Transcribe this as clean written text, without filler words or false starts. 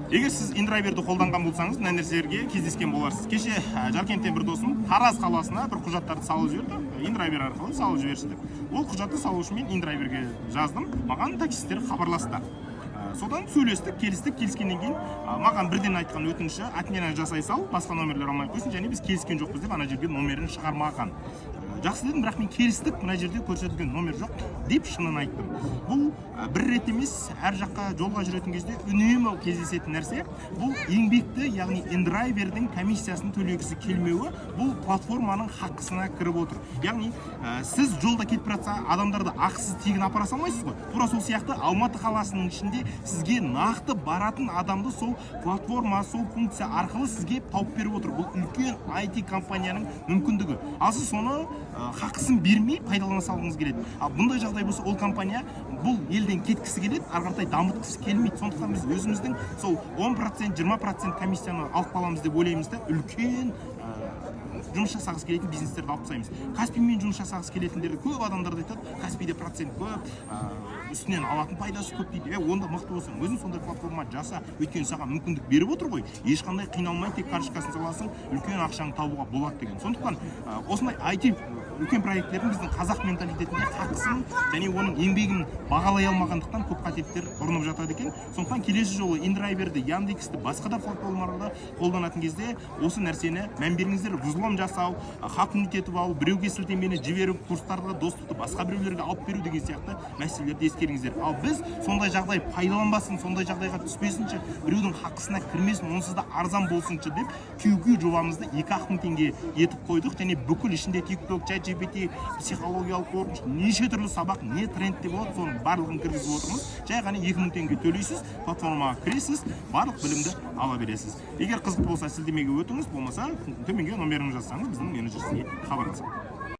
Егер сіз индрайверді қолданған болсаңыз, мына нәрселерге кездескен боларсыз. Кеше Жаркенттен бір досым Тараз қаласына бір құжаттарды салып жіберді, индрайвер арқылы салып жіберші деп. Ол құжатты салу үшін мен индрайверге жаздым, маған таксисттер хабарласты. Содан сөйлестік, келістік. Келіскеннен кейін маған бірден айтқан өтініші: «Отмена жасай сал, басқа номерлер алмай ақ қойсын және біз келіскен жоқпыз», – деп ана жерге номерін шығармаған. «Жақсы», – дедім, бірақ мен келістік, мына жерде көрсетілген номер жоқ деп шынын айттым. Бұл бір рет емес, әр жаққа жолға жүретін кезде үнемі кездесетін нәрсе. Бұл еңбекті, яғни индрайвердің комиссиясын төлегісі келмеуі, бұл платформаның хақысына кіріп отыр. Яғни сіз жолда кетіп бара жатса, адамдарды ақысыз тегін апара салмайсыз ғой. Тура сол сияқты Алматы қаласының ішінде сізге нақты баратын адамды сол платформа, сол функция арқылы сізге тауып беріп отыр. Бұл үлкен IT компанияның мүмкіндігі, ал сіз соны хақысын бермей пайдалана салғыңыз келеді. Ал бұндай жағдай болса, ол компания бұл елден кеткісі келеді, ары қаратай дамытқысы келмейді. Сондықтан біз өзіміздің сол 10%, 20% комиссияны алып қаламыз деп ойлаймыз да, үлкен жұмыс жасағысы келетін бизнестерді алып тастаймыз. Каспимен жұмыс жасағысы келетіндерді көп адамдар да айтады: «Каспиде процент көп, үстінен алатын пайдасы көп», – дейді. Е, онда мықты болсаң, өзің сондай платформа жаса, өйткені саған мүмкіндік беріп отыр ғой, ешқандай қиналмай тек карточкасын саласың, үлкен ақшаңды табуға болады деген. Сондықтан осындай IT үлкен проекттердің біздің қазақ менталитетінде хақысын және оның еңбегін бағалай алмағандықтан көп қателіктер ұрынып жатады екен. Сондықтан келесі жолы индрайверді, Яндексті, басқа да платформаларды қолданатын кезде осы нәрсені мән беріңіздер. Взлом жасау, хакнуть етіп алу, біреуге сілтемені жіберіп, курстарға доступты басқа біреулерге алып беру деген сияқты мәселелерді ескеріңіздер. Ал біз сондай жағдай пайдаланбасын, сондай жағдайға түспесінші, біреудің хақысына кірмесін, онсыз да арзан болсыншы деп QQ жобамызды 2-ақ мың теңге етіп қойдық. Және бүкіл ішінде TikTok, ChatGPT, психологиялық қорқыныш, неше түрлі сабақ, не трендте болады, соның барлығын кіргізіп отырмыз. Жай ғана 2000 теңге төлейсіз, платформаға кіресіз, барлық білімді ала бересіз. Егер қызықты болса, сілтемеге өтіңіз, болмаса төменге номеріңізді жазсаңыз, біздің менеджер сізге хабарласады.